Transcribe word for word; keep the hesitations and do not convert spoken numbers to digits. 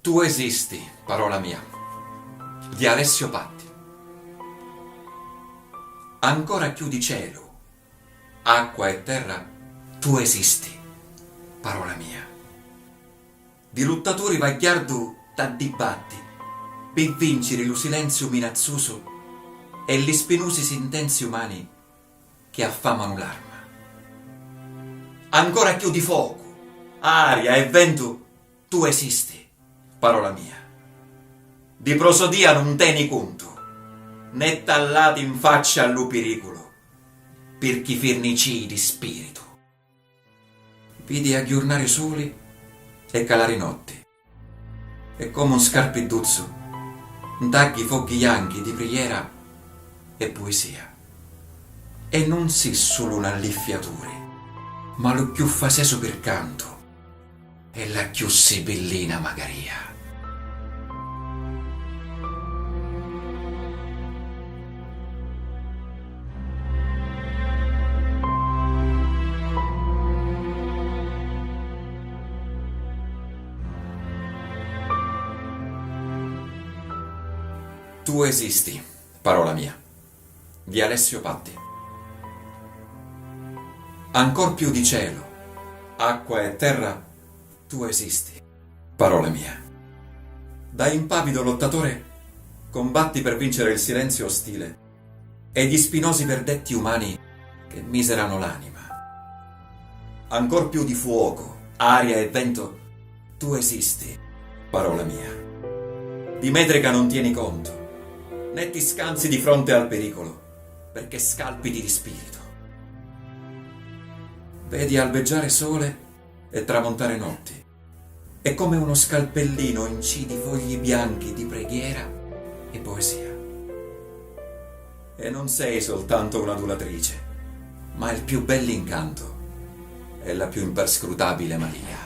Tu esisti, parola mia, di Alessio Patti. Ancora chiù di cielu, acqua e terra, tu esisti, parola mia. Di luttaturi vagghiardu t'addibbatti pi vinciri lu silenziu minazzusu e li spinusi sintenzi umani chi affamanu l'arma. Ancora chiù di focu, aria e ventu, tu esisti, parola mia. Di prosodia nun teni cuntu, né t'allati 'n faccia a lu piriculu, pirchì firnicii di spiritu. Vidi agghiurnari suli e calari notti, e comu un scarpidduzzu, ntagghi fogghi janchi di prijera e puisia. E nun si sulu un alliffiaturi, ma lu cchiù fasesu pircantu e la cchiù sibillina magaria. Tu esisti, parola mia, di Alessio Patti. Ancor più di cielo, acqua e terra, tu esisti, parola mia. Da impavido lottatore combatti per vincere il silenzio ostile e gli spinosi verdetti umani che miserano l'anima. Ancor più di fuoco, aria e vento, tu esisti, parola mia. Di metrica non tieni conto, né ti scanzi di fronte al pericolo, perché scalpiti di spirito. Vedi albeggiare sole e tramontare notti, e come uno scalpellino incidi fogli bianchi di preghiera e poesia. E non sei soltanto un'adulatrice, ma il più bell'incanto e la più imperscrutabile magia.